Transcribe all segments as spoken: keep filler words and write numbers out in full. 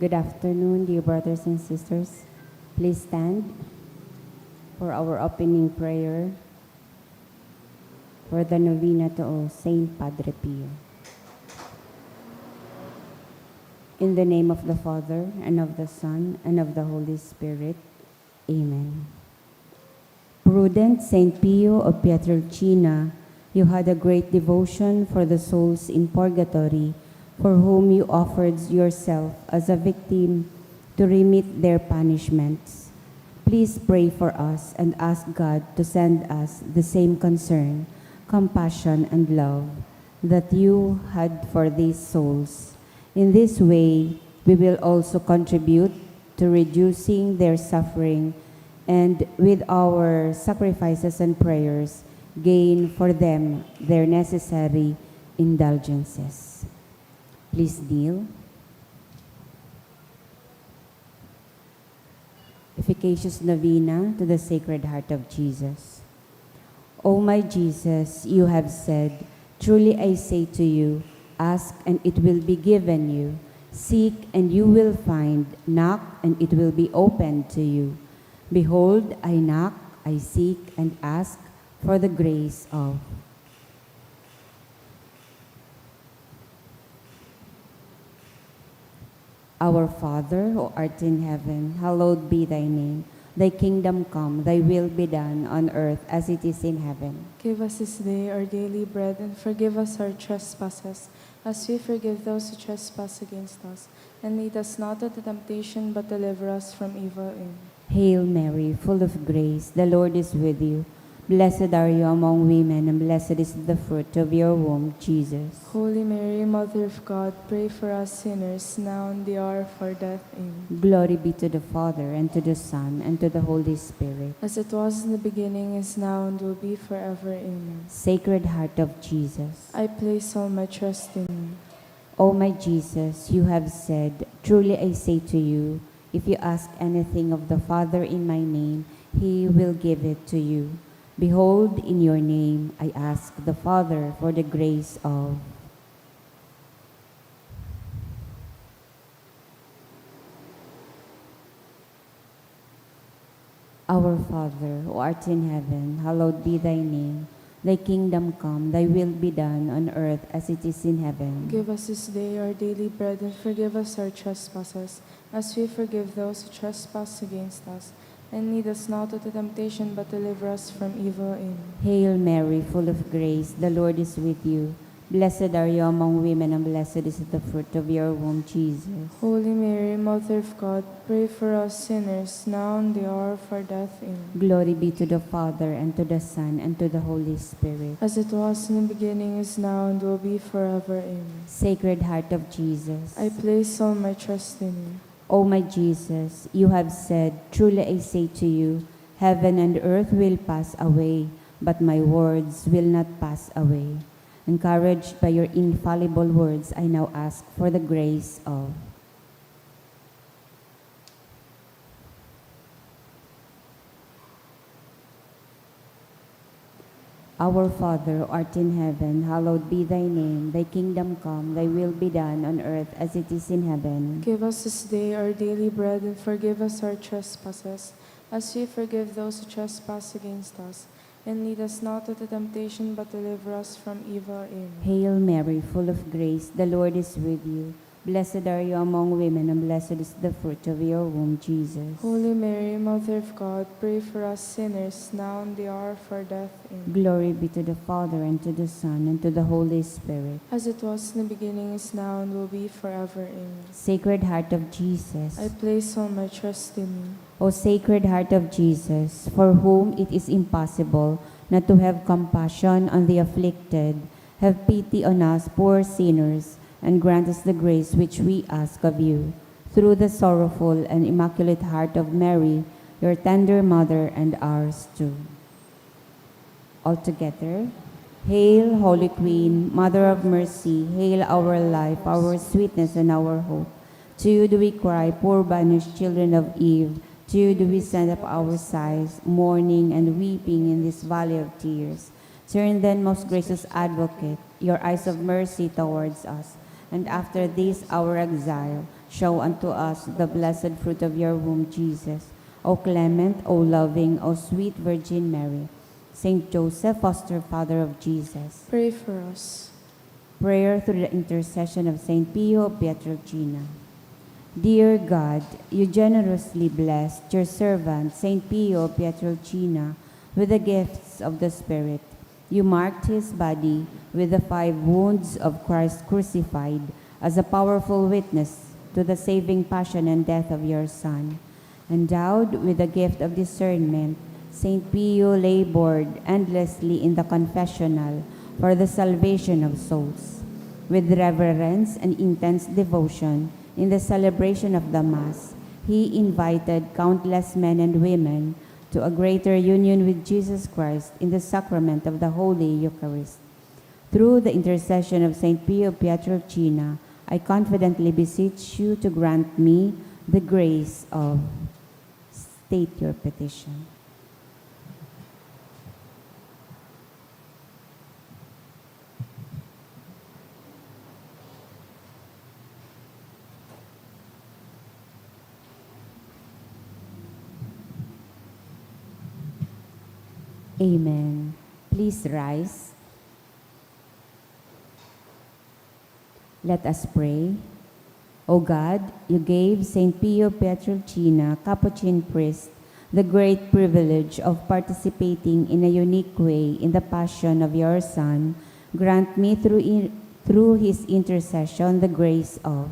Good afternoon, dear brothers and sisters. Please stand for our opening prayer for the novena to Saint Padre Pio. In the name of the Father, and of the Son, and of the Holy Spirit. Amen. Prudent Saint Pio of Pietrelcina, you had a great devotion for the souls in purgatory, for whom you offered yourself as a victim to remit their punishments. Please pray for us and ask God to send us the same concern, compassion, and love that you had for these souls. In this way, we will also contribute to reducing their suffering, and with our sacrifices and prayers, gain for them their necessary indulgences. Please kneel. Efficacious Novena to the Sacred Heart of Jesus. O my Jesus, you have said, "Truly I say to you, ask and it will be given you, seek and you will find, knock and it will be opened to you." Behold, I knock, I seek and ask for the grace of. Our Father, who art in heaven, hallowed be thy name. Thy kingdom come, thy will be done on earth as it is in heaven. Give us this day our daily bread, and forgive us our trespasses, as we forgive those who trespass against us. And lead us not into temptation, but deliver us from evil. Amen. Hail Mary, full of grace, the Lord is with you. Blessed are you among women, and blessed is the fruit of your womb, Jesus. Holy Mary, Mother of God, pray for us sinners, now and the hour of our death. Amen. Glory be to the Father, and to the Son, and to the Holy Spirit. As it was in the beginning, is now, and will be forever. Amen. Sacred Heart of Jesus. I place all my trust in you. O my Jesus, you have said, "Truly I say to you, if you ask anything of the Father in my name, he will give it to you." Behold, in your name I ask the Father for the grace of. Our Father, who art in heaven, hallowed be thy name. Thy kingdom come, thy will be done on earth as it is in heaven. Give us this day our daily bread, and forgive us our trespasses, as we forgive those who trespass against us. And lead us not into temptation, but deliver us from evil. Amen. Hail Mary, full of grace, the Lord is with you. Blessed are you among women, and blessed is the fruit of your womb, Jesus. Holy Mary, Mother of God, pray for us sinners, now and the hour of our death. Amen. Glory be to the Father, and to the Son, and to the Holy Spirit. As it was in the beginning, is now, and will be forever. Amen. Sacred Heart of Jesus. I place all my trust in you. O my Jesus, you have said, "Truly I say to you, heaven and earth will pass away, but my words will not pass away." Encouraged by your infallible words, I now ask for the grace of. Our Father, who art in heaven, hallowed be thy name. Thy kingdom come, thy will be done on earth as it is in heaven. Give us this day our daily bread, and forgive us our trespasses, as we forgive those who trespass against us. And lead us not into temptation, but deliver us from evil. Amen. Hail Mary, full of grace, the Lord is with you. Blessed are you among women, and blessed is the fruit of your womb, Jesus. Holy Mary, Mother of God, pray for us sinners, now and the hour of our death. Amen. Glory be to the Father, and to the Son, and to the Holy Spirit. As it was in the beginning, is now, and will be forever. Amen. Sacred Heart of Jesus. I place all my trust in you. O Sacred Heart of Jesus, for whom it is impossible not to have compassion on the afflicted, have pity on us poor sinners, and grant us the grace which we ask of you. Through the sorrowful and immaculate heart of Mary, your tender mother and ours too. All together. Hail, Holy Queen, Mother of Mercy, hail our life, our sweetness, and our hope. To you do we cry, poor banished children of Eve. To you do we send up our sighs, mourning and weeping in this valley of tears. Turn then, most gracious Advocate, your eyes of mercy towards us, and after this our exile, Show unto us the blessed fruit of your womb, Jesus. O clement, O loving, O sweet Virgin Mary, Saint Joseph, foster father of Jesus. Pray for us. Prayer through the intercession of Saint Pio of Pietrelcina. Dear God, you generously blessed your servant, Saint Pio of Pietrelcina, with the gifts of the Spirit. You marked his body with the five wounds of Christ crucified as a powerful witness to the saving passion and death of your Son. Endowed with the gift of discernment, Saint Pio labored endlessly in the confessional for the salvation of souls. With reverence and intense devotion in the celebration of the Mass, he invited countless men and women to a greater union with Jesus Christ in the sacrament of the Holy Eucharist. Through the intercession of Saint Pio of Pietrelcina, I confidently beseech you to grant me the grace of. State your petition. Amen. Please rise. Let us pray. O God, you gave Saint Pio Pietrelcina, Capuchin priest, the great privilege of participating in a unique way in the passion of your Son. Grant me through, in, through his intercession the grace of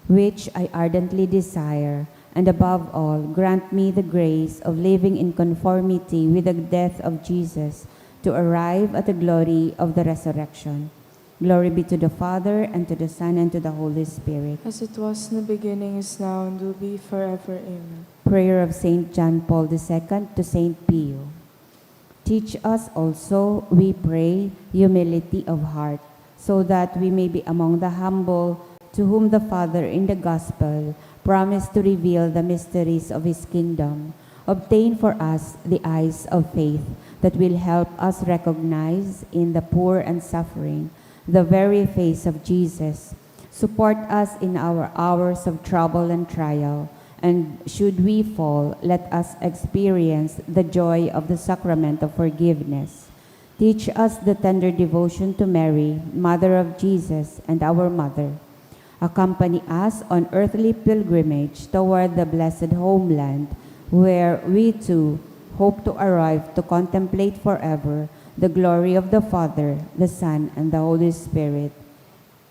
which I ardently desire, and above all, grant me the grace of living in conformity with the death of Jesus to arrive at the glory of the resurrection. Glory be to the Father, and to the Son, and to the Holy Spirit. As it was in the beginning, is now, and will be forever. Amen. Prayer of Saint John Paul the Second to Saint Pio. Teach us also, we pray, humility of heart, so that we may be among the humble, to whom the Father in the Gospel promised to reveal the mysteries of His kingdom. Obtain for us the eyes of faith that will help us recognize in the poor and suffering the very face of Jesus. Support us in our hours of trouble and trial, and should we fall, let us experience the joy of the sacrament of forgiveness. Teach us the tender devotion to Mary, Mother of Jesus, and our Mother. Accompany us on earthly pilgrimage toward the blessed homeland, where we too hope to arrive to contemplate forever the glory of the Father, the Son, and the Holy Spirit.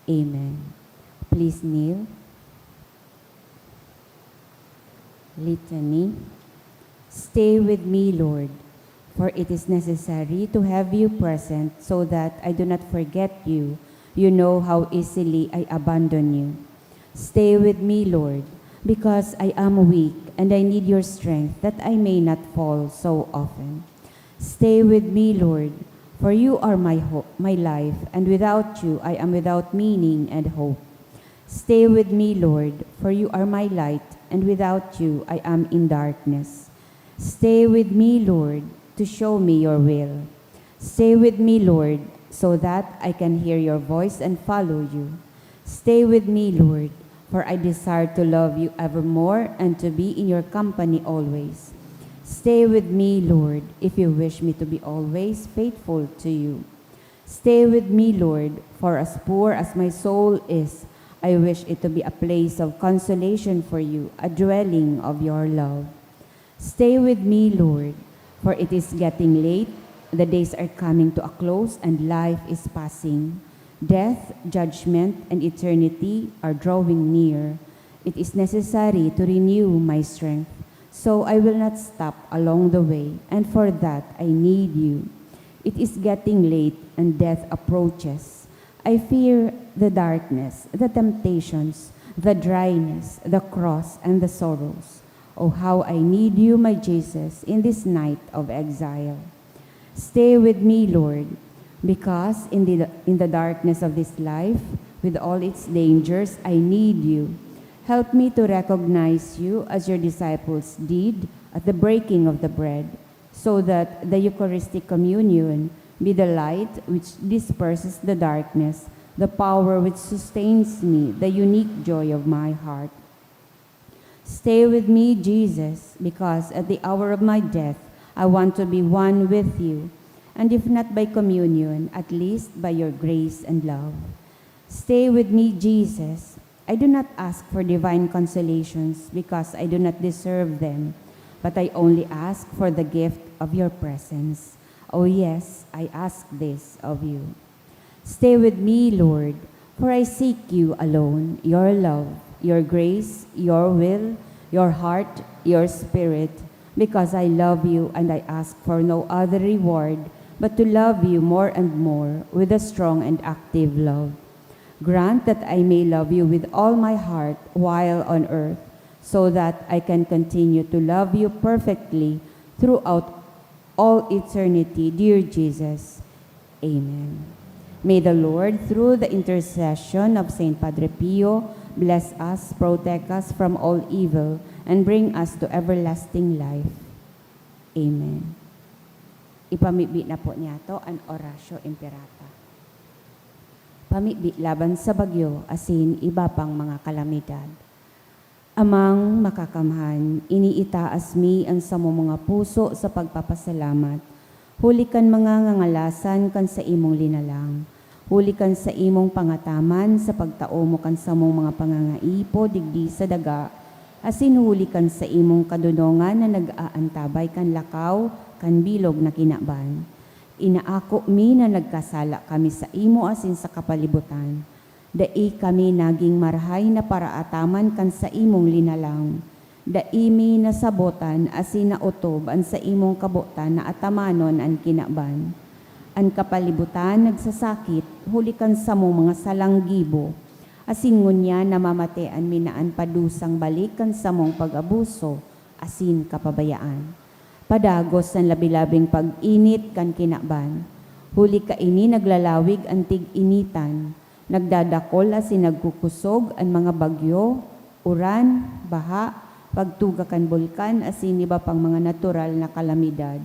Amen. Please kneel. Litany. Stay with me, Lord, for it is necessary to have you present so that I do not forget you. You know how easily I abandon you. Stay with me, Lord, because I am weak and I need your strength that I may not fall so often. Stay with me, Lord, for you are my hope, my life, and without you I am without meaning and hope. Stay with me, Lord, for you are my light, and without you I am in darkness. Stay with me, Lord, to show me your will. Stay with me, Lord, so that I can hear your voice and follow you. Stay with me, Lord, for I desire to love you evermore and to be in your company always. Stay with me, Lord, if you wish me to be always faithful to you. Stay with me, Lord, for as poor as my soul is, I wish it to be a place of consolation for you, a dwelling of your love. Stay with me, Lord, for it is getting late, the days are coming to a close, and life is passing. Death, judgment, and eternity are drawing near. It is necessary to renew my strength, so I will not stop along the way, and for that I need you. It is getting late, and death approaches. I fear the darkness, the temptations, the dryness, the cross, and the sorrows. Oh, how I need you, my Jesus, in this night of exile. Stay with me, Lord, because in the, in the darkness of this life, with all its dangers, I need you. Help me to recognize you as your disciples did at the breaking of the bread, so that the Eucharistic communion be the light which disperses the darkness the power which sustains me, the unique joy of my heart. Stay with me, Jesus, because at the hour of my death, I want to be one with you, and if not by communion, at least by your grace and love. Stay with me, Jesus. I do not ask for divine consolations because I do not deserve them, but I only ask for the gift of your presence. Oh yes, I ask this of you. Stay with me, Lord, for I seek you alone, your love, your grace, your will, your heart, your spirit, because I love you and I ask for no other reward but to love you more and more with a strong and active love. Grant that I may love you with all my heart while on earth, so that I can continue to love you perfectly throughout all eternity, dear Jesus. Amen. May the Lord, through the intercession of Saint Padre Pio, bless us, protect us from all evil, and bring us to everlasting life. Amen. Ipamibi na po niyato an Oratio Imperata. Pamibi laban sa bagyo asin iba pang mga kalamidad. Amang Makakamhan, iniitaas mi an samong mga puso sa pagpapasalamat, huli kan mga ngangalasan kan saimong linalang, huli kan saimong pangataman sa pagtao mo kan samong mga pangangaipo digdi sa daga, asin huli kan saimong kadonongan na nag-aantabay kan lakaw kan bilog na kinaban. Inaako mi na nagkasala kami saimo asin sa kapalibutan. Dai kami nagin marahay na paraataman kan saimong linalang. Dai mi nasabotan asin naotob an saimong kabotan na atamanon an kinaban. An kapalibutan nagsasakit huli kan samong mga salang gibo, asin ngunyan namamatean mi na an padusang balik kan samong pag-abuso asin kapabayaan. Padagos an labi-labing pag-init kan kinaban, huli kaini naglalawig an tig-initan, nagdadakol asin nagkukosog an mga bagyo, uran, baha, pagtuga kan bulkan asin iba pang mga natural na kalamidad.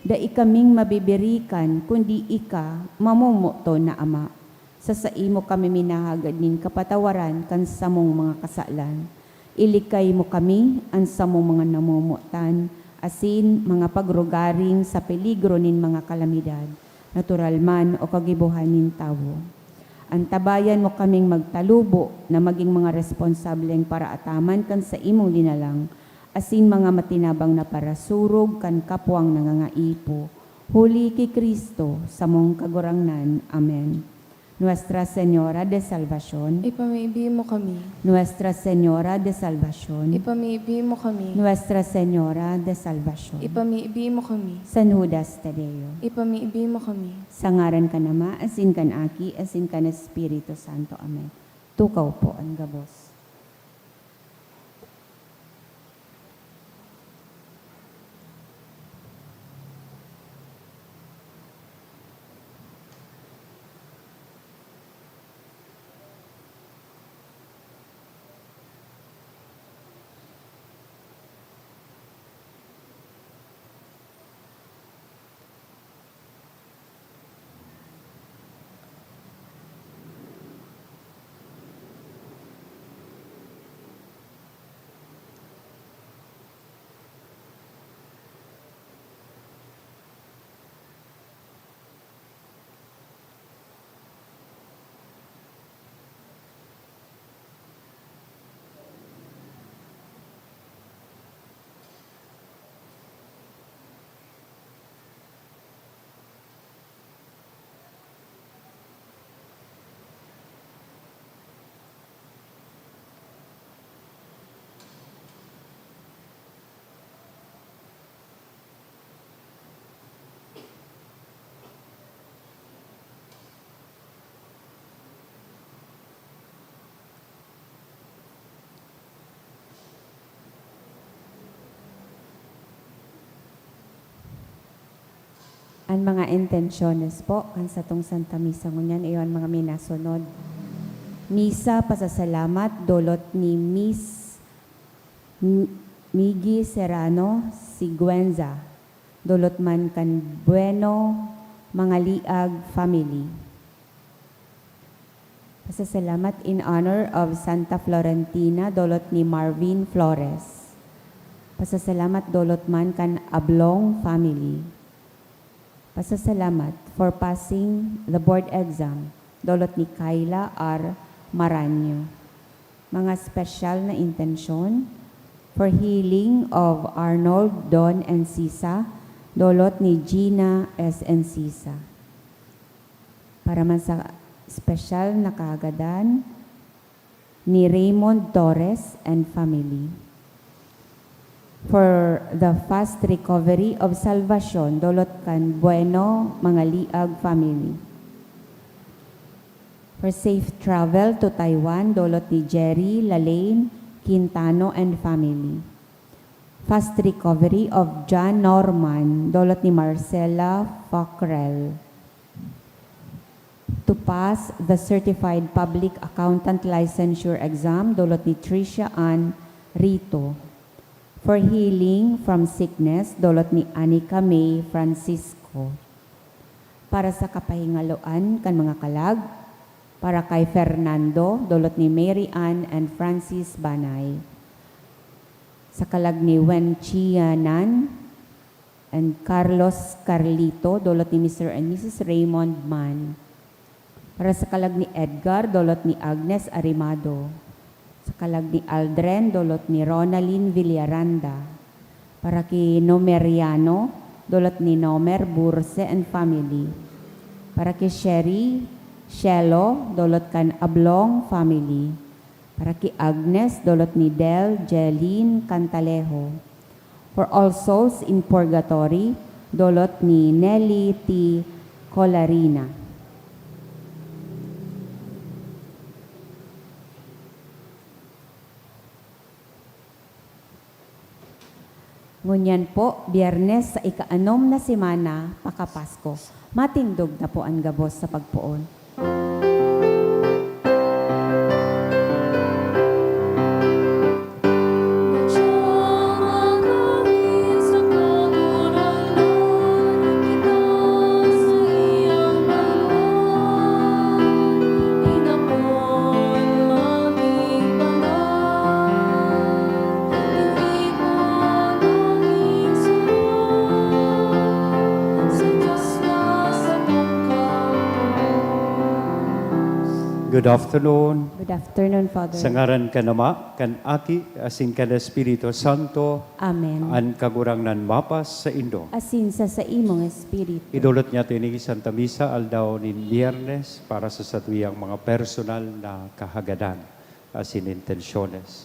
Dai kaming mabibirikan kundi ika, mamomoton na Ama. Sa saimo kami minahagad nin kapatawaran kan samong mga kasalan. Ilikay mo kami, an samong mga namomotan, asin mga pagrugaring sa peligro nin mga kalamidad, natural man o kagibohan nin tawo. Antabayan mo kaming magtalubo na magin mga responsableng paraataman kan saimong linalang, asin mga matinabang na parasurog kan kapwang nangangaipo, huli ki Cristo, samong Kagurangnan. Amen. Nuestra Señora de Salvacion. Ipamibi mo kami. Nuestra Señora de Salvacion. Ipamibi mo kami. Nuestra Señora de Salvacion. Ipamibi mo kami. San Judas Tadeo. Ipamibi mo kami. Sa ngaran kan Ama, asin kan Aki, asin kan Espiritu Santo. Amen. Tukaw po an gabos. An mga intensyones po kan satong Santa Misa ngunyan iyo an mga minasunod. Misa, pasasalamat, dulot ni Miss M-, Miggy Serrano Siguenza, dulot man kan Bueno Mangaliag family. Pasasalamat in honor of Santa Florentina, dolot ni Marvin Flores. Pasasalamat dolot man kan Ablong family. Pasasalamat for passing the board exam, dolot ni Kyla R Maranyo. Mga special na intensyon, for healing of Arnold Don Encisa, dolot ni Gina S Encisa. Para man sa special na kahagadan ni Raymond Torres and family. For the fast recovery of Salvacion, dolot kan Bueno Mangaliag family. For safe travel to Taiwan, dolot ni Jerry Lalaine Quintano and family. Fast recovery of John Norman, dolot ni Marcela Fackrell. To pass the Certified Public Accountant Licensure Exam, dolot ni Tricia Ann Rito. For healing from sickness, dolot ni Anika May Francisco. Para sa kapahingaloan kan mga kalag, para kay Fernando, dolot ni Mary Ann and Francis Banay. Sa kalag ni Wen Chia Nan and Carlos Carlito, dolot ni Mister and Missus Raymond Mann. Para sa kalag ni Edgar, dolot ni Agnes Arimado. Sa kalag ni Aldren, dolot ni Ronalyn Villaranda. Para ki Nomeriano, dolot ni Nomer Burse and family. Para ki Sherry, Shelo, dolot kan Ablong family. Para ki Agnes, dolot ni Del Jeline Cantalejo. For all souls in purgatory, dolot ni Nelly T Colarina. Ngunyan po, Biyernes sa ika-anom na semana pakapasko. Matindog na po an gabos sa pagpoon. Good afternoon. Good afternoon, Father. Sa ngaran kan Ama, kan Aki, asin kan Espiritu Santo. Amen. An Kagurangnan mapas saindo. Asin sa saimong espiritu. Idolot niyato ini Santa Misa, aldaw nin Biyernes, para sa satuyang mga personal na kahagadan asin intensyones.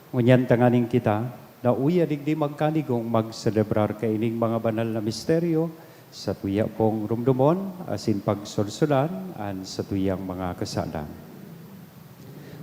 Ngunyan tanganing kita, na uya digdi magkanigong magselebrar kaining mga banal na misteryo, satuya pong rumdomon asin pagsolsolan an satuyang mga kasalan.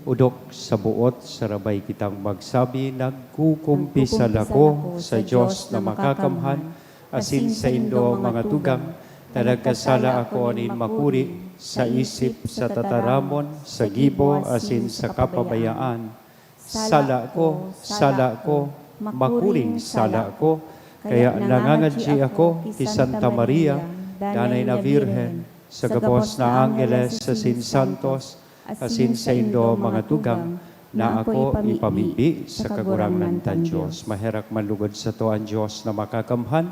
Odok sa boot, sarabay kitang magsabi, "Nagkukumpisal ako sa Dios na makakamhan, asin saindo, mga tugang, ta nagkasala ako nin makuri, sa isip, sa tataramon, sa gibo, asin sa kapabayaan. Sala ko, sala ko, makuring sala ko, kaya nangangadyi ako ki Santa Maria, Danay na Birhen, sa gabos na anggeles asin santos, asin saindo, mga tugang, na ako ipamibi sa Kagurangnan tang Dios." Maherak man lugod sato an Dios na makakamhan,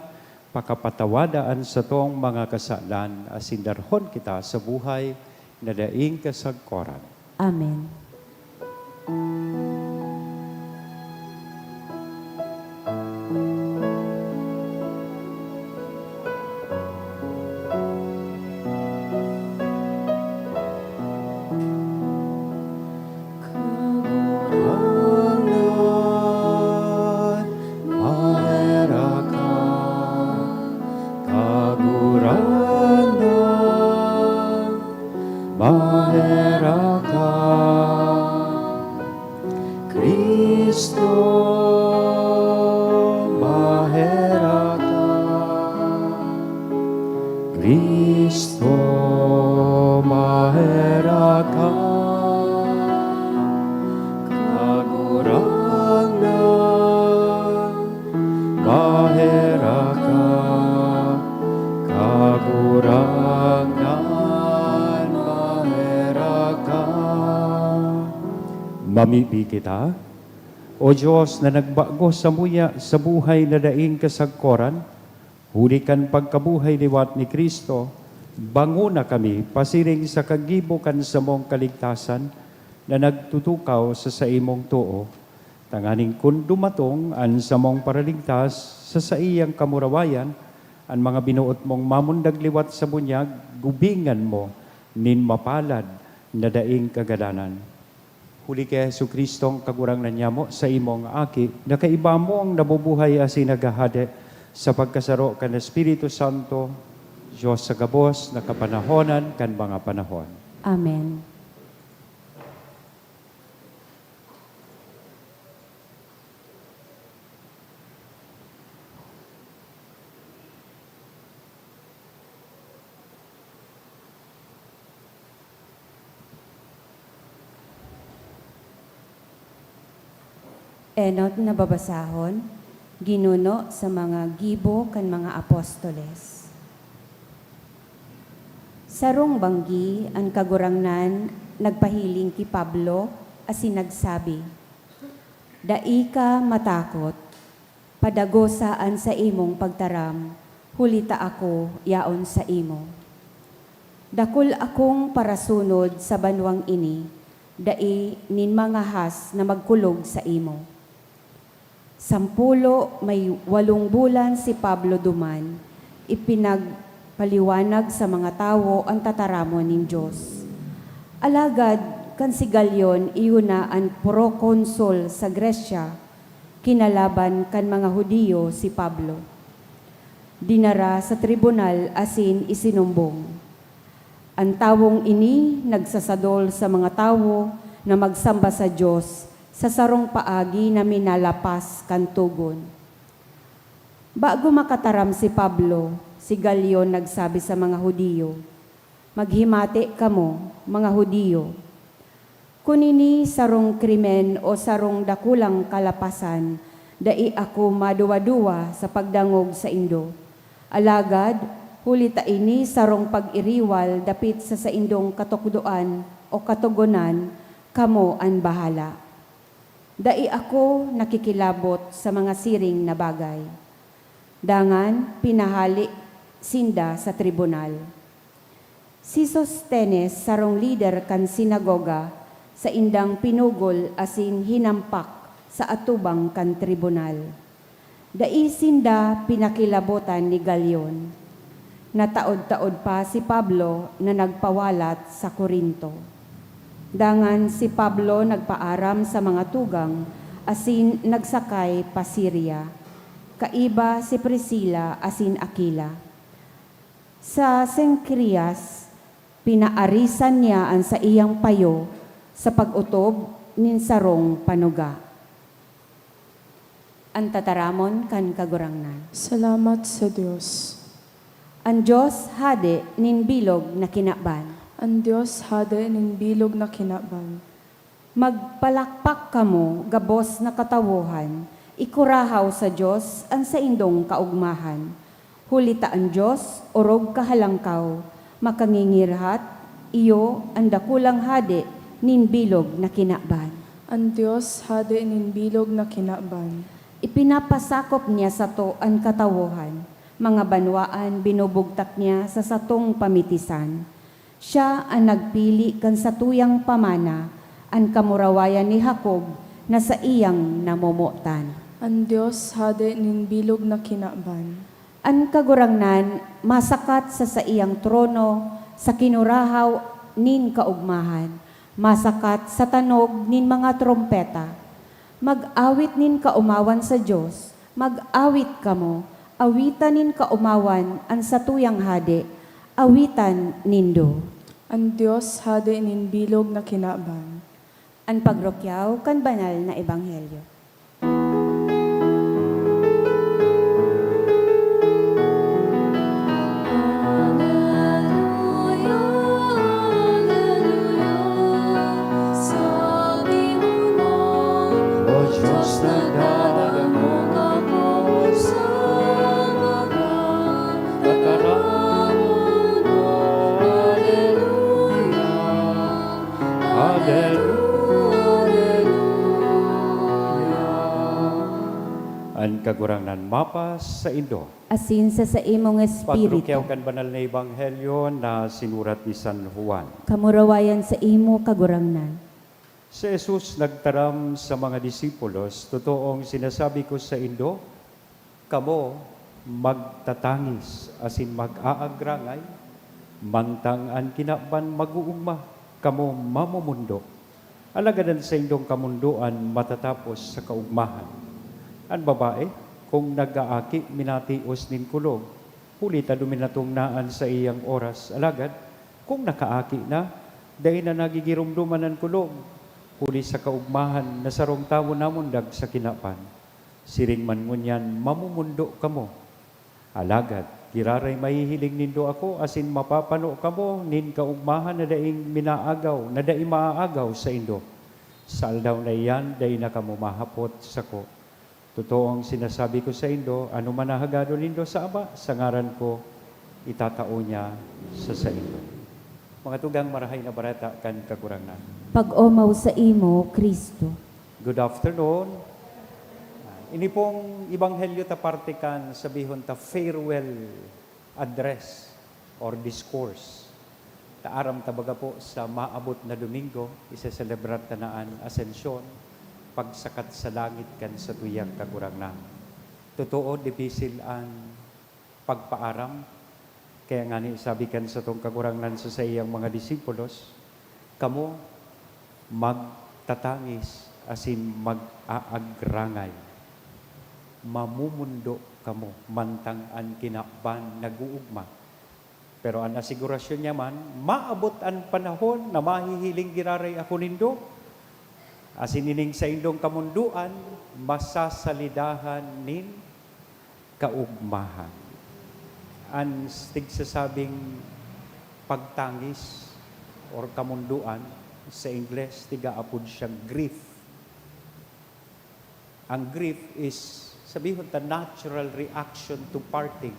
pakapatawada an satong mga kasalan, asin darhon kita sa buhay na daing kasagkoran. Amen. Kagurangnan, maherak ka. Kagurangnan, maherak ka. Cristo, maherak ka. Cristo, maherak ka. Kagurangnan, maherak ka. Kagurangnan, maherak Mamibi kita. O Dios na nagbago samuya sa buhay na daing kasagkoran, huli kan pagkabuhay liwat ni Cristo, bangona kami pasiring sa kagibo kan samong kaligtasan na nagtutukaw sa saimong too, tanganing kun dumatong an samong Paraligtas sa saiyang kamurawayan, an mga binoot mong mamundag liwat sa bunyag, gubingan mo nin mapalad na daing kagadanan. Huli ki Jesu-Cristong Kagurangnan nyamo, sa imong Aki, na kaiba mong nabubuhay asin naghahade sa pagkasaro kan Espiritu Santo, Dios sa gabos na kapanahonan kan mga panahon. Amen. Enot na babasahon, ginuno sa mga gibo kan mga apostoles. Sarong banggi, an Kagurangnan nagpahiling ki Pablo asin nagsabi, "Dai ka matakot. Padagosa an saimong pagtaram, huli ta ako yaon saimo. Dakul akong parasunod sa banwang ini, dai nin mangahas na magkulog saimo." Sampulo may walong bulan si Pablo duman, ipinagpaliwanag sa mga tawo an tataramon nin Dios. Alagad kan si Galion iyo na an prokonsul sa Grecia, kinalaban kan mga Judio si Pablo. Dinara sa tribunal asin isinumbong. An tawong ini nagsasadol sa mga tawo na magsamba sa Dios sa sarong paagi na minalapas kan togon. Bago makataram si Pablo, si Galion nagsabi sa mga Judio, "Maghimati kamo, mga Judio. Kun ini sarong krimen o sarong dakulang kalapasan, dai ako maduwa-duwa sa pagdangog saindo. Alagad, huli ta ini sarong pag-iriwal dapit sa saindong katukdoan o katogonan, kamo an bahala. Dai ako nakikilabot sa mga siring na bagay." Dangan, pinahale sinda sa tribunal. Si Sostenes, sarong lider kan sinagoga, saindang pinugol asin hinampak sa atubang kan tribunal. Dai sinda pinakilabotan ni Galion. Nataod-taod pa si Pablo na nagpawalat sa Corinto. Dangan si Pablo nagpaaram sa mga tugang asin nagsakay pa Siria, kaiba si Priscila asin Aquila. Sa Cencreas, pinaarisan niya an saiyang payo sa pag-otob nin sarong panuga. An tataramon kan Kagurangnan. Salamat sa Dios. An Dios Hade nin bilog na kinaban. An Dios Hade nin bilog na kinaban. Magpalakpak kamo, gabos na katawohan, ikurahaw sa Dios an saindong kaogmahan. Huli ta an Dios orog kahalangkaw, makangingirhat, iyo an dakulang hade nin bilog na kinaban. An Dios Hade nin bilog na kinaban. Ipinapasakop niya sato an katawohan, mga banwaan binubugtak niya sa satong pamitisan. Siya an nagpili kan satuyang pamana, an kamurawayan ni Jacob na saiyang namomotan. An Dios Hade nin bilog na kinaban. An Kagurangnan masakat sa saiyang trono sa kinurahaw nin kaogmahan, masakat sa tanog nin mga trompeta. Mag-awit nin kaomawan sa Dios, mag-awit kamo, awitan nin kaomawan an satuyang Hade, awitan nindo. An Dios Hade nin bilog na kinaban. An pagrukyaw kan banal na ebanghelyo. Aleluya, aleluya, sa Ginoo, O Dios, nagdadangog ako sa mga tataramon mo. Aleluya, aleluya, Kagurangnan mapa saindo. Asin sa saimong espiritu. Pagturukyaw kan banal na ebanghelyo na sinurat ni San Juan. Kamurawayan sa imo, Kagurangnan. Si Jesus nagtaram sa mga disipulos, "Totoong sinasabi ko saindo, kamo magtatangis asin mag-aagrangay, mantang an kinaban mag-oogma, kamo mamomondo. Alagad an saindong kamondoan matatapos sa kaogmahan. An babae, kung nag-aaki, minatios nin kulog, huli ta duminatong na an saiyang oras. Alagad, kung nakaaki na, dai na nagigiromdoman an kulog, huli sa kaogmahan na sarong tawo namundag sa kinaban. Siring man ngunyan, mamomondo kamo. Alagad, giraray mahihiling nindo ako asin mapapano kamo nin kaogmahan na daing minaagaw, na dai maaagaw saindo. Sa aldaw na iyan, dai na kamo mahapot sako. Totoong sinasabi ko saindo, anoman na hagadon nindo sa Ama, sa ngaran ko, itatao niya sa saindo." Mga tugang, Marahay na Bareta kan Kagurangnan. Pag-omaw saimo, Cristo. Good afternoon. Ini pong ebanghelyo ta parte kan, sabihon ta, farewell address or discourse. Ta aram ta baga po sa maabot na Domingo, iseselebrar ta na an Ascension, pagsakat sa langit kan satuyang Kagurangnan. Totoo, dipisil an pagpaaram. Kaya ngani sabi kan satong Kagurangnan sa saiyang mga disipulos, "Kamo magtatangis asin mag-aagrangay. Mamomondo kamo mantang an kinaban nag-oogma." Pero an asigurasyon niya man, maabot an panahon na mahihiling giraray ako nindo, asin ining saindong kamondoan masasalidahan nin kaogmahan. An s-, tigsasabing pagtangis or kamondoan, sa Ingles, tiga-apod siya grief. Ang grief is, sabihon ta, natural reaction to parting.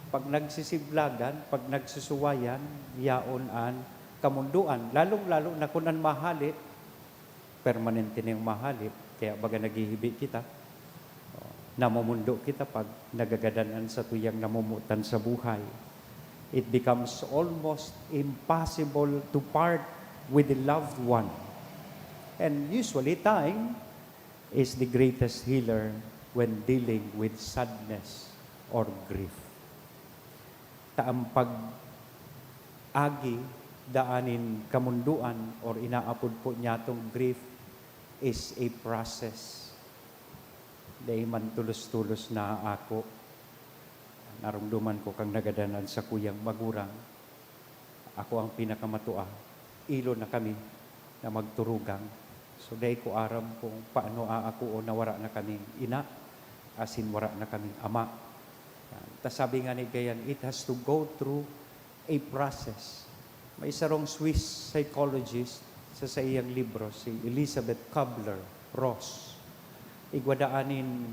Pag nagsisiblagan, pag nagsusuwayan, yaon an kamondoan. Lalong-lalo na kun an mahalit, permanente na yung mahalit, kaya baga naghihibi kita. O, namomondo kita pag nagagadan an satuyang namomotan sa buhay. It becomes almost impossible to part with the loved one. And usually, time is the greatest healer when dealing with sadness or grief. Ta an pag-agi daa nin kamondoan or inaapod po niyatong grief is a process. Dai man tulos-tulos na ako. Naromdoman ko kan nagadan an sakuyang magurang. Ako ang pinakamatua. Ilo na kami na magturugang. So, dai ko aram kung paano aakoon na wara na kaming ina, asin wara na kaming ama. Yan. Ta sabi nga ni Gayan, it has to go through a process. May sarong Swiss psychologist sa saiyang libro, si Elizabeth Kubler-Ross. Igwa daa nin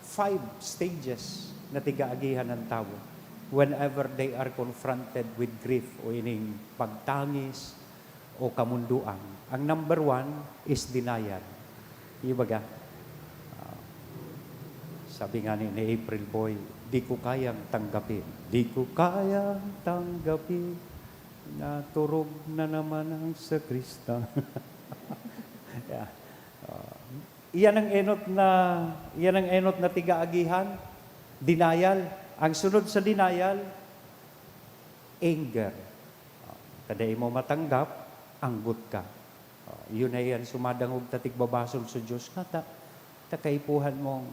five stages na tigaagihan ng tawo whenever they are confronted with grief o ining pagtangis o kamunduan. Ang number one is denial. Yung baga, ah, sabi nga ni, ni April Boy, "Di ko kayang tanggapin. Di ko kayang tanggapin. Naturog na naman ang sakrista." Yeah. Ah, iyan ang enot na, iyan ang enot na tigaagihan, denial. Ang sunod sa denial, anger. Ah, ta dai mo matanggap, anggot ka. Ah, yun na yan, sumadangog ta tigbabasol sa Diyos. Ngata, ta kaipuhan mong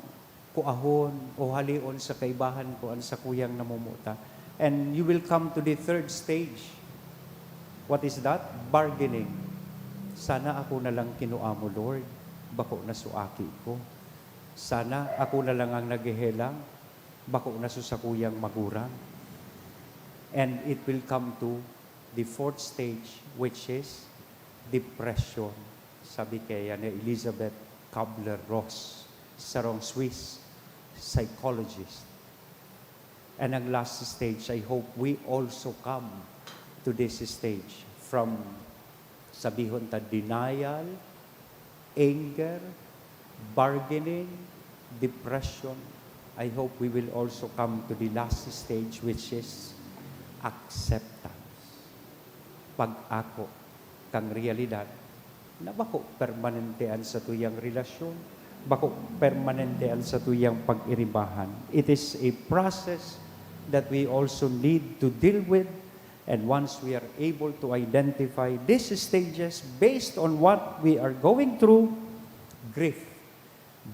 kuahon o haleon sa kaibahan ko an sakuyang namumuta. And you will come to the third stage. What is that? Bargaining. "Sana ako na lang kinua mo, Lord. Bako na su aki ko. Sana ako na lang ang naghehelang. Bako na su sakuyang magurang." And it will come to the fourth stage, which is depression. Sabi kaya ni Elizabeth Kubler-Ross, sarong Swiss psychologist. And ang last stage, I hope we also come to this stage. From, sabihon ta, denial, anger, bargaining, depression, I hope we will also come to the last stage, which is acceptance. Pag-ako kang realidad na bako permanente an satuyang relasyon, bako permanente an satuyang pag-iribahan. It is a process that we also need to deal with. And once we are able to identify these stages based on what we are going through, grief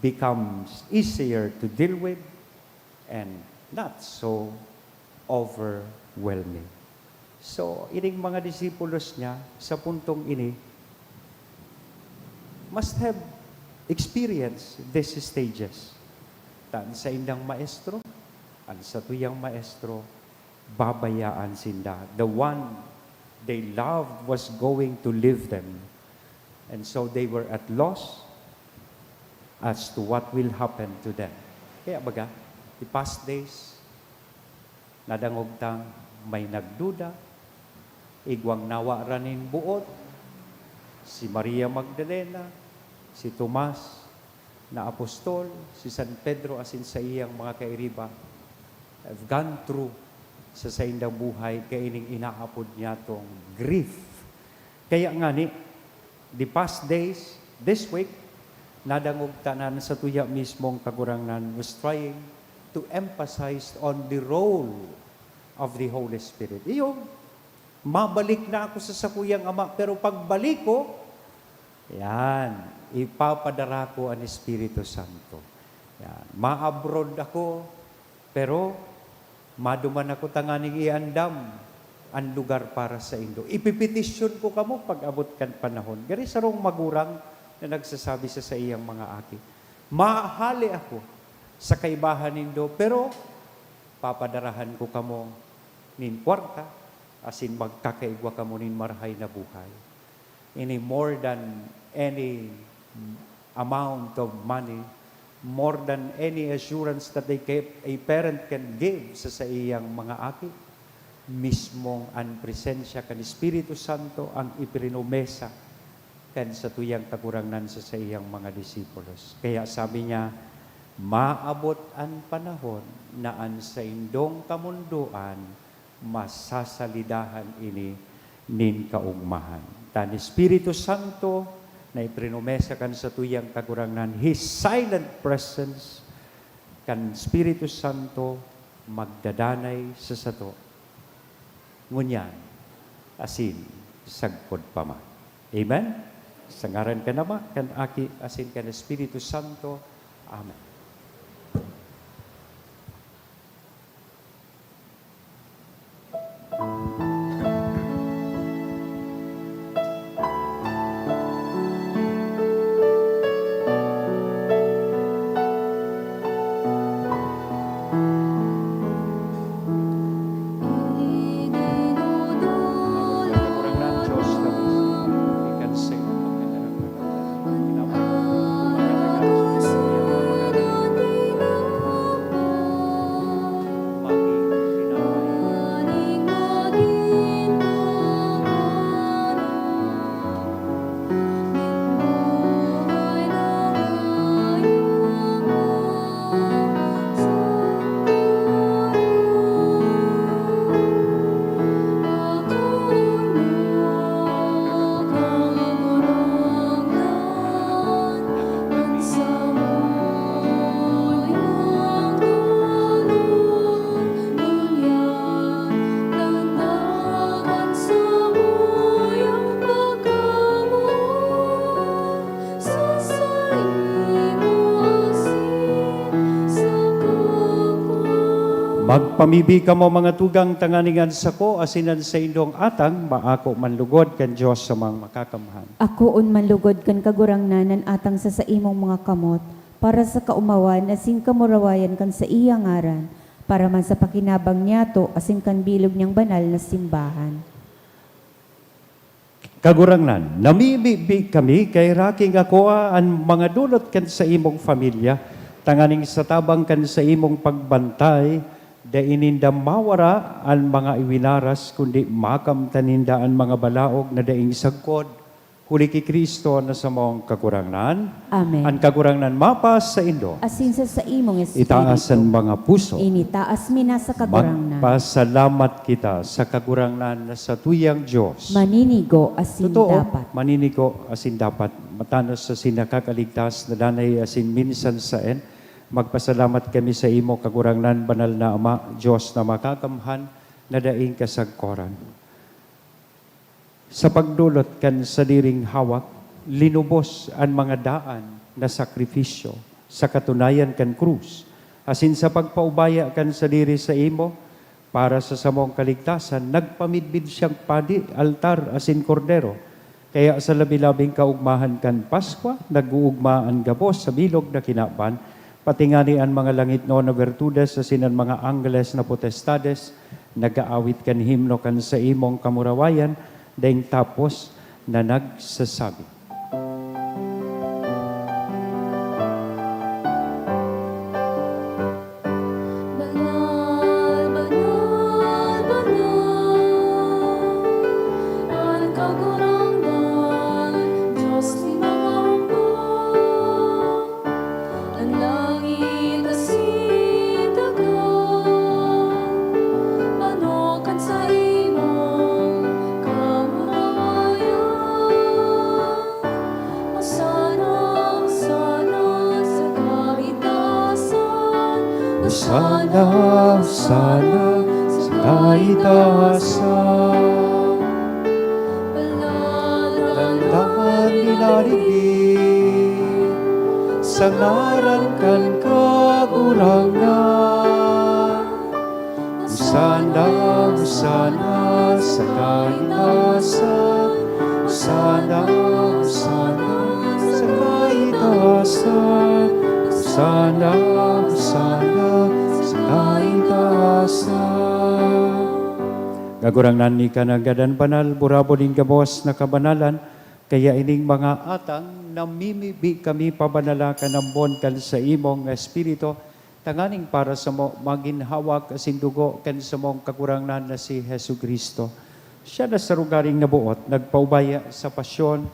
becomes easier to deal with and not so overwhelming. So, ining mga disipulos niya sa puntong ini must have experienced these stages. Ta an saindang maestro, an satuyang maestro, babayaan sinda. The one they loved was going to leave them. And so they were at loss as to what will happen to them. Kaya baga, the past days, nadangog tang may nagduda, igwang nawaran nin buot, si Maria Magdalena, si Tomas na apostol, si San Pedro asin saiyang mga kairiba have gone through sa saindang buhay kaining inaapod niyatong grief. Kaya ngani, the past days, this week, nadangog ta na satuya mismong Kagurangnan was trying to emphasize on the role of the Holy Spirit. Iyo, mabalik na ako sa sakuyang Ama, pero pagbalik ko, yan, ipapadara ko an Espiritu Santo. Yan, ma-abroad ako, pero maduman ako tanganing iandam an lugar para saindo. Ipepetisyon ko kamo pag-abot kan panahon. Gari sarong magurang na nagsasabi sa saiyang mga aki, "Mahale ako sa kaibahan nindo, pero papadarahan ko kamo nin kwarta, asin magkakaigwa kamo nin marahay na buhay." Ini more than any amount of money, more than any assurance that they ca-, a parent can give sa saiyang mga aki. Mismong an presensya kan Espiritu Santo ang iprinumesa kan satuyang Kagurangnan sa saiyang mga disipulos. Kaya sabi niya, "Maabot an panahon na an saindong kamondoan masasalidahan ini nin kaogmahan." Ta an Espiritu Santo na iprinumesa kan satuyang Kagurangnan, His silent presence kan Espiritu Santo magdadanay sa sato, ngunyan asin sagkod pa man. Amen? Sa ngaran kan Ama, kan Aki, asin kan Espiritu Santo. Amen. Magpamibi kamo, mga tugang, tanganing an sako asin an saindong atang maako man lugod kan Dios sa mga makakamhan. Akoon man lugod kan Kagurangnan an atang sa saimong mga kamot, para sa kaomawan asin kamurawayan kan saiyang ngaran, para man sa pakinabang niyato asin kan bilog niyang banal na simbahan. Kagurangnan, namimibi kami, kaheraki ngako an mga dulot kan saimong pamilya, tanganing sa tabang kan saimong pagbantay, dai ninda mawara an mga iwinaras, kundi makamtan ninda an mga balaog na daing sagkod. Huli ki Cristo na samong Kagurangnan, Amen. An Kagurangnan mapa saindo. Asin sa saimong espiritu. Itaas an mga puso. Initaas mi na sa Kagurangnan. Magpasalamat kita sa Kagurangnan na satuyang Dios. Maninigo asin Totoo, dapat. Maninigo asin dapat. Matanos asin nakakaligtas na danay asin minsan saen. Magpasalamat kami sa imo, Kagurangnan, Banal na Ama, Dios na makakamhan, na daing kasagkoran. Sa pagdolot kan sadiring hawak, linubos an mga daan na sakrifisyo sa katunayan kan krus, asin sa pagpaubaya kan sadiri saimo, para sa samong kaligtasan, nagpamidbid siyang padi, altar, asin kordero. Kaya sa labi-labing kaugmahan kan Paskwa, nag-oogma an gabos sa bilog na kinaban, pati ngani an mga langitnon na bertudes asin an mga anggeles na potestades nag-aawit kan himno kan saimong kamurawayan, daing tapos na nagsasabi. Banal, banal, banal, an Kagurangnan, Dios nin mga hukbo. An langit asin daga, mano kan saimong kamurawayan. Hosana, Hosana sa kaitaasan. Hosana, Hosana sa kaitaasan. Palandahan minadigdi sa ngaran kan Kagurangnan. Hosana, Hosana sa kaitaasan. Hosana, Hosana sa kaitaasan. Hosana, Hosana sa kaitaasan. Kagurangnan, ika nanggad an banal, burabod nin gabos na kabanalan, kaya ining mga atang namimibi kami pabanala kan ambon kan saimong Espiritu, tanganing para samo magin hawak asin dugo kan samong Kagurangnan na si Jesu-Cristo. Siya na sa rogaring naboot, nagpaubaya sa pasyon,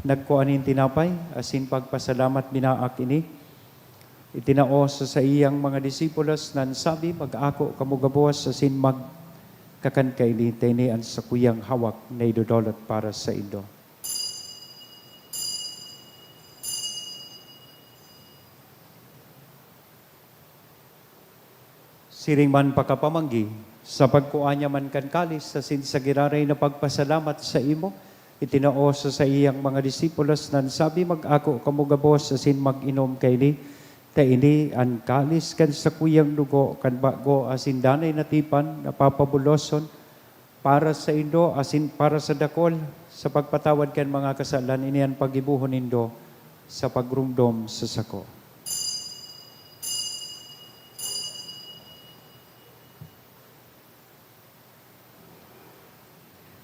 nagkua nin tinapay, asin pagpasalamat binaak ini, itinao sa saiyang mga disipulos, na nagsabi, "Mag-ako kamo gabos asin magkakan kaini, ta ini an sakuyang hawak na idodolot para saindo." Siring man pakapamanggi, sa pagkua niya man kan kalis asin sa giraray na pagpasalamat saimo, itinao sa saiyang mga disipulos, na nagsabi, "Mag-ako kamo gabos asin mag-inom kaini, ta ini an kalis kan sakuyang dugo kan bago asin danay na tipan na papabuloson para saindo asin para sa dakol sa pagpatawad kan mga kasalan. Ini an paggibohon nindo sa pagromdom sa sako."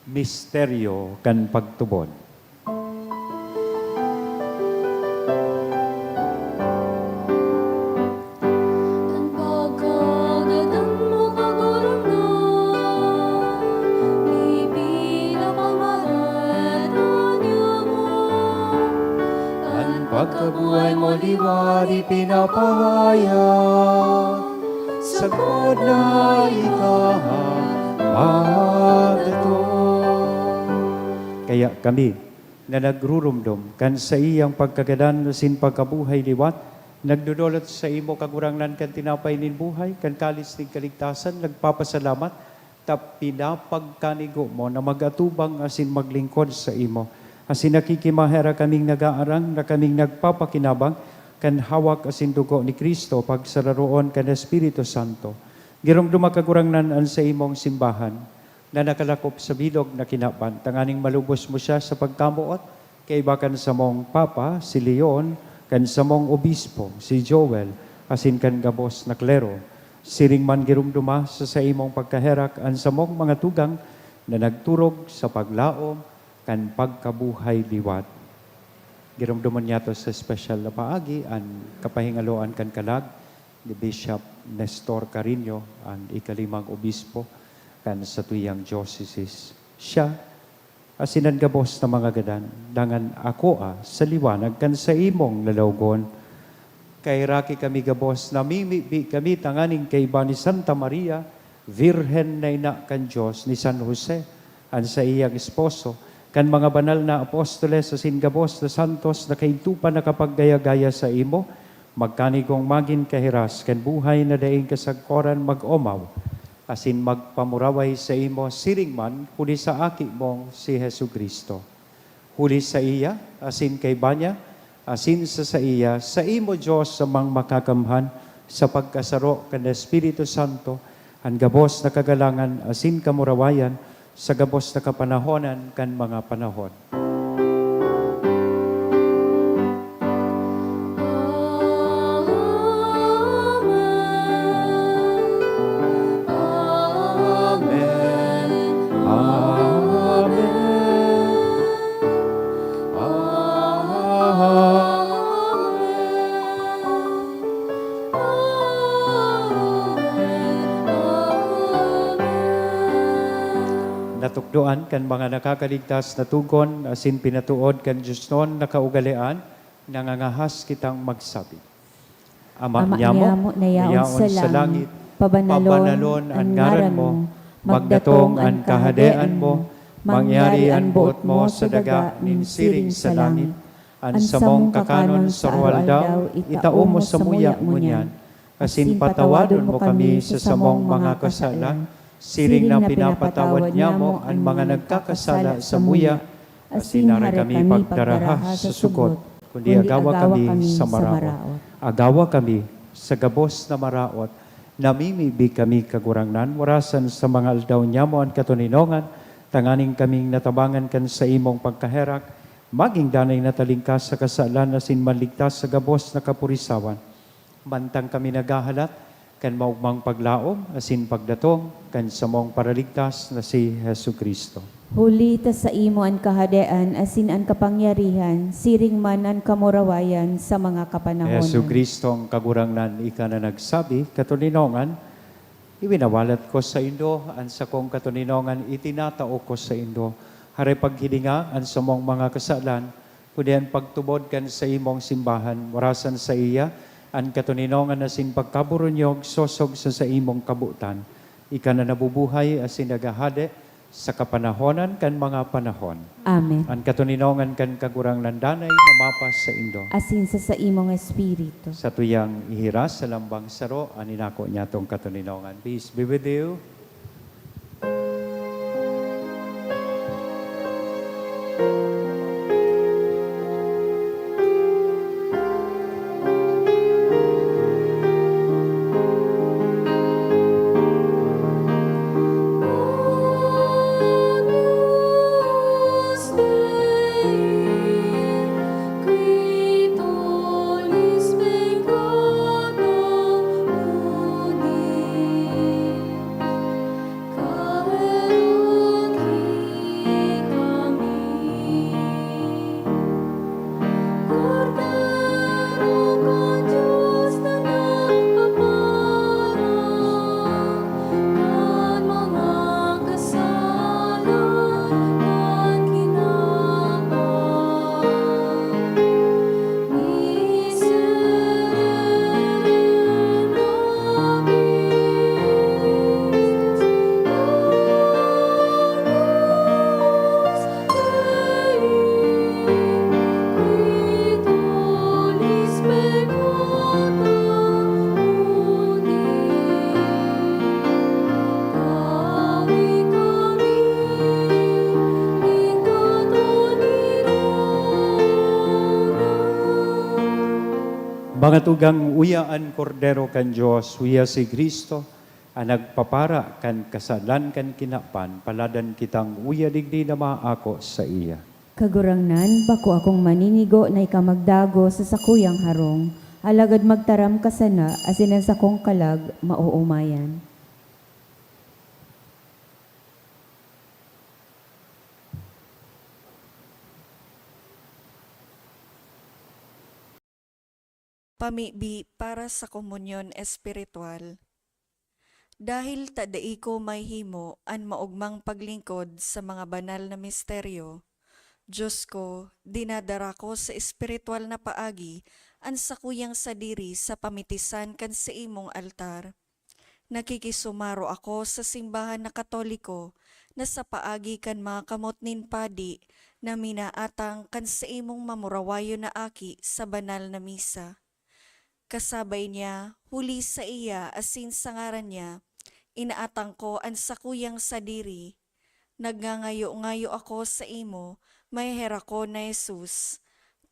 Misteryo kan pagtubod. An pagkagadan mo, Kagurangnan, ipinapamaraan niamo. An pagkabuhay mo liwat ipinapahayag, sagkod na ika magdatong. Kaya kami, na nagruromdom kan saiyang pagkagadan asin pagkabuhay liwat, nagdodolot saimo, Kagurangnan, kan tinapay nin buhay, kan kalis nin kaligtasan, nagpapasalamat ta pinapagkanigo mo na mag-atubang asin maglingkod saimo. Asin nakikimaherak kaming nagaarang na kaming nagpapakinabang kan hawak asin dugo ni Cristo, pagsararoon kan Espiritu Santo. Giromdoma, Kagurangnan, an saimong simbahan na nakalakop sa bilog na kinaban, tanganing malubos mo siya sa pagkamoot, kaiba kan samong Papa, si Leon, kan samong Obispo, si Joel, asin kan gabos na klero. Siring man giromdoma sa saimong pagkaherak an samong mga tugang na nagturog sa paglaom kan pagkabuhay liwat. Giromdomon niyato sa espesyal na paagi an kapahingaloan kan kalag ni Bishop Nestor Carino, an ikalimang obispo kan satuyang diocese. Siya asin an gabos na mga gadan, dangan akoa sa liwanag kan saimong lalawgon. Kaheraki kami gabos, namimibi kami tanganing kaiba ni Santa Maria, Birhen na ina kan Dios, ni San Jose, an saiyang esposo, kan mga banal na apostoles asin gabos na santos na kaidto pa nakapaggaya-gaya saimo, magkanigong magin kahiras kan buhay na daing kasagkoran mag-omaw, asin magpamuraway saimo siring man huli sa Aki mong si Jesu-Cristo. Huli saiya, asin kaiba niya, asin sa saiya, saimo, Dios, Amang Makakamhan, sa pagkasaro kan Espiritu Santo, an gabos na kagalangan asin kamurawayan sa gabos na kapanahonan kan mga panahon. Amen. Amen. Amen. Amen. Natukdoan kan mga nakakaligtas na tugon asin pinatood kan diosnon na kaugalean, nangangahas kitang magsabi. Ama Ama niamo, niyamo na yaon sa langit, pabanalon an ngaran mo, magdatong an kahadean mo, mangyari an boot mo sa daga nin siring sa langit. An samong kakanon sa aroaldaw, itao mo samuya ngunyan, asin patawadon mo kami sa samong mga kasalan, siring na pinapatawad nyamo an mga nagkakasala samuya, asin hare kami pagdaraha sa sugot, kundi agawa kami sa maraot. Agawa kami sa gabos na maraot. Namimibi kami, Kagurangnan, warasan sa mga aldaw nyamo an katoninongan, tanganing kaming natabangan kan saimong pagkaherak, maging danay na talingkas sa kasalan asin manligtas sa gabos na kapurisawan. Mantang kami naghahalat kan maogmang paglaom asin pagdatong kan samong Paraligtas na si Jesu-Cristo. Huli ta saimo an kahadean asin an kapangyarihan, siring man an kamurawayan sa mga kapanahonan. Jesu-Cristo, ang Kagurangnan, ika na nagsabi, "Katoninongan, iwinawalat ko saindo, an sakong katoninongan itinatao ko saindo." Hare paghilinga an samong mga kasalan, kundi an pagtubod kan saimong simbahan, warasan saiya an katoninongan asin pagkaburunyog sosog sa saimong kabotan. Ika na nabubuhay asin naghahade sa kapanahonan kan mga panahon. Amen. An katoninongan kan Kagurangnan danay na mapasaindo. Asin sa saimong espiritu. Satuyang ihiras sa lambang saro an inako niyatong katoninongan. Peace be with you. Mga tugang, uya an Kordero kan Dios, uya si Cristo, an nagpapara kan kasalan kan kinaban. Paladan kitang uya digdi na maako saiya. Kagurangnan, bako akong maninigo na ika magdagos sa sakuyang harong, alagad magtaram ka sana, asin an sakong kalag maoomayan. Pamibi para sa komunyon espiritual. Dahil ta dai ko mahihimo an maogmang paglingkod sa mga banal na misteryo, Diyos ko, dinadara ko sa espiritual na paagi an sakuyang sadiri sa pamitisan kan saimong altar. Nakikisumaro ako sa simbahan na Katoliko na sa paagi kan mga kamot nin padi na minaatang kan saimong mamurawayon na aki sa banal na misa. Kasabay niya, huli sa iya asin sa ngaran niya, inaatang ko an sakuyang sadiri. Nagngangayo-ngayo ako saimo, maheherakon na Jesus.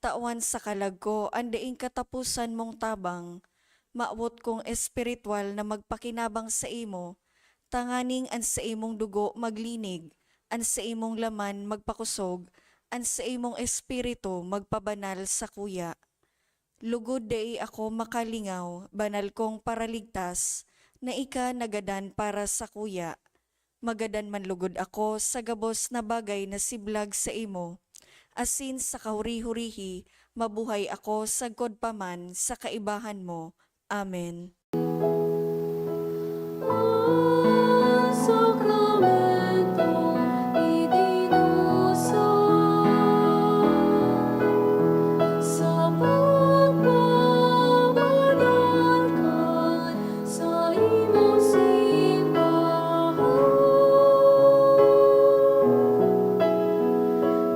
Tawan sa kalag ko an daing kataposan mong tabang. Mawot kong espiritual na magpakinabang saimo, tanganing an saimong dugo maglinig, an saimong laman magpakosog, an saimong espiritu magpabanal sakuya. Lugod dai ako makalingaw, banal kong Paraligtas, na ika nagadan para sakuya. Magadan man lugod ako sa gabos na bagay na siblag saimo, asin sa kahuri-hurihi mabuhay ako sagkod pa man sa kaibahan mo. Amen. An sakramentong idinusa sa pagpapabanal kan saimong simbahan.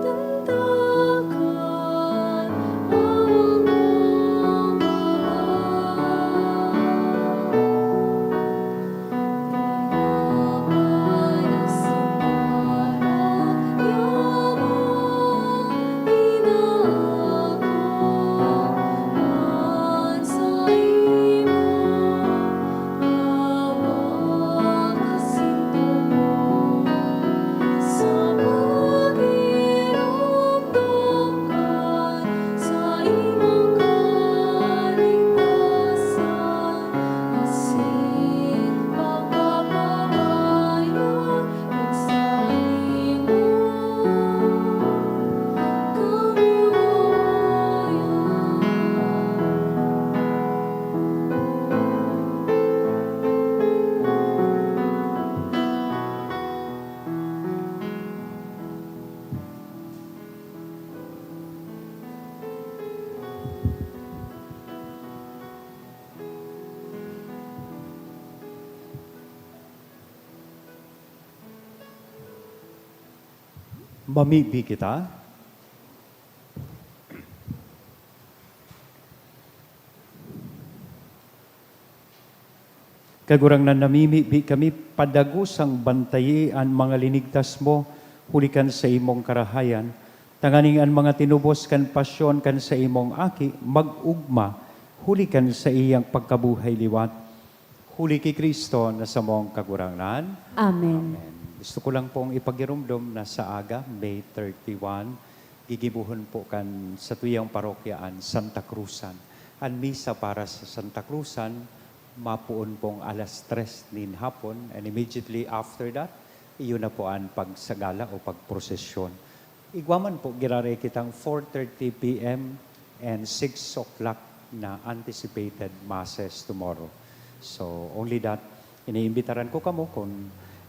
Tantakan ang mga Mamibi kita. Kagurangnan, namimibi kami, padagosang bantayi an mga linigtas mo huli kan saimong karahayan, tanganing an mga tinubos kan pasyon kan saimong Aki mag-ogma huli kan saiyang pagkabuhay liwat. Huli ki Cristo na samong Kagurangnan. Amen. Amen. Gusto ko lang pong ipagiromdom na sa aga, May thirty-one, gigibohon po kan satuyang parokya an Santa Cruzan. An misa para sa Santa Cruzan, mapoon pong alas tres nin hapon, and immediately after that, iyon na po an pagsagala o pagprosesyon. Igwa man po, giraray kitang four thirty P M and six o'clock na anticipated masses tomorrow. So, only that, iniimbitaran ko kamo kung,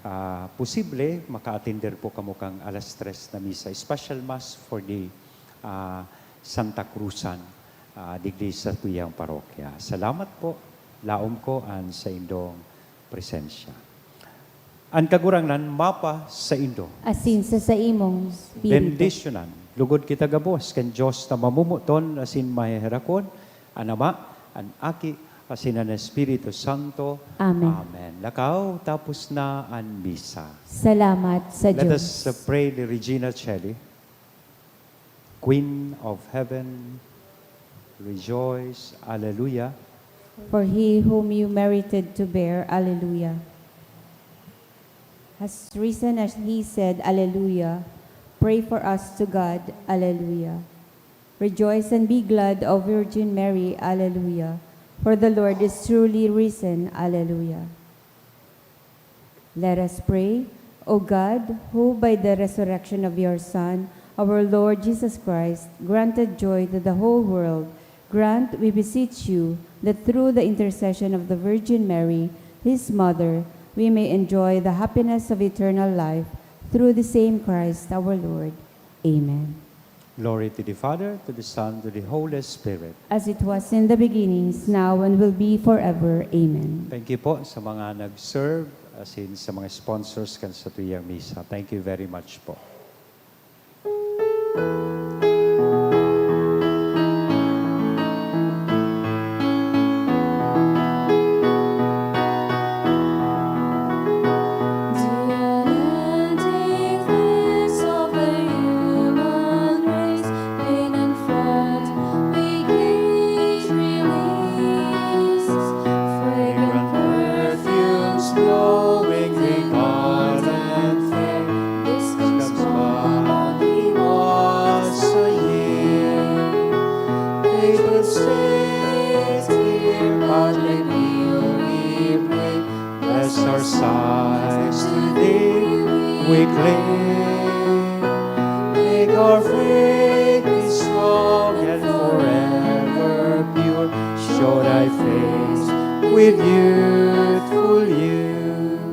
ah, posible, maka-attender po kamo kan alas tres na misa, special mass for the, ah, Santa Cruzan, ah, digdi sa tuyang parokya. Salamat po. Laom ko an saindong presensya. An Kagurangnan mapa saindo. Asin sa saimong espiritu. Bendisyonan lugod kita gabos kan Dios na mamomoton asin maheherakon, an Ama, an Aki, asin an Espiritu Santo. Amen. Amen. Lakaw, tapos na an misa. Salamat sa Let Dios. Us, uh, pray the Regina Caeli. Queen of heaven, rejoice. Alleluia. For he whom you merited to bear, Alleluia, has risen, as he said, Alleluia. Pray for us to God, Alleluia. Rejoice and be glad, O Virgin Mary, Alleluia. For the Lord is truly risen, Alleluia. Let us pray. O God, who by the resurrection of your Son, our Lord Jesus Christ, granted joy to the whole world, grant, we beseech you, that through the intercession of the Virgin Mary, His mother, we may enjoy the happiness of eternal life through the same Christ our Lord. Amen. Glory to the Father, to the Son, to the Holy Spirit. As it was in the beginnings, now and will be forever. Amen. Thank you po sa mga nag-serve, as in sa mga sponsors kan satuyang misa. Thank you very much po. The unending thirst of the human race, pain and fret, we gain release. Fragrant perfumes blowing the garden fair. This comes from only once a year. Patron saint, clear public view we bring. Bless our sighs, to thee we cling. Make our faith be strong and forever pure. Show thy face with youthful youth.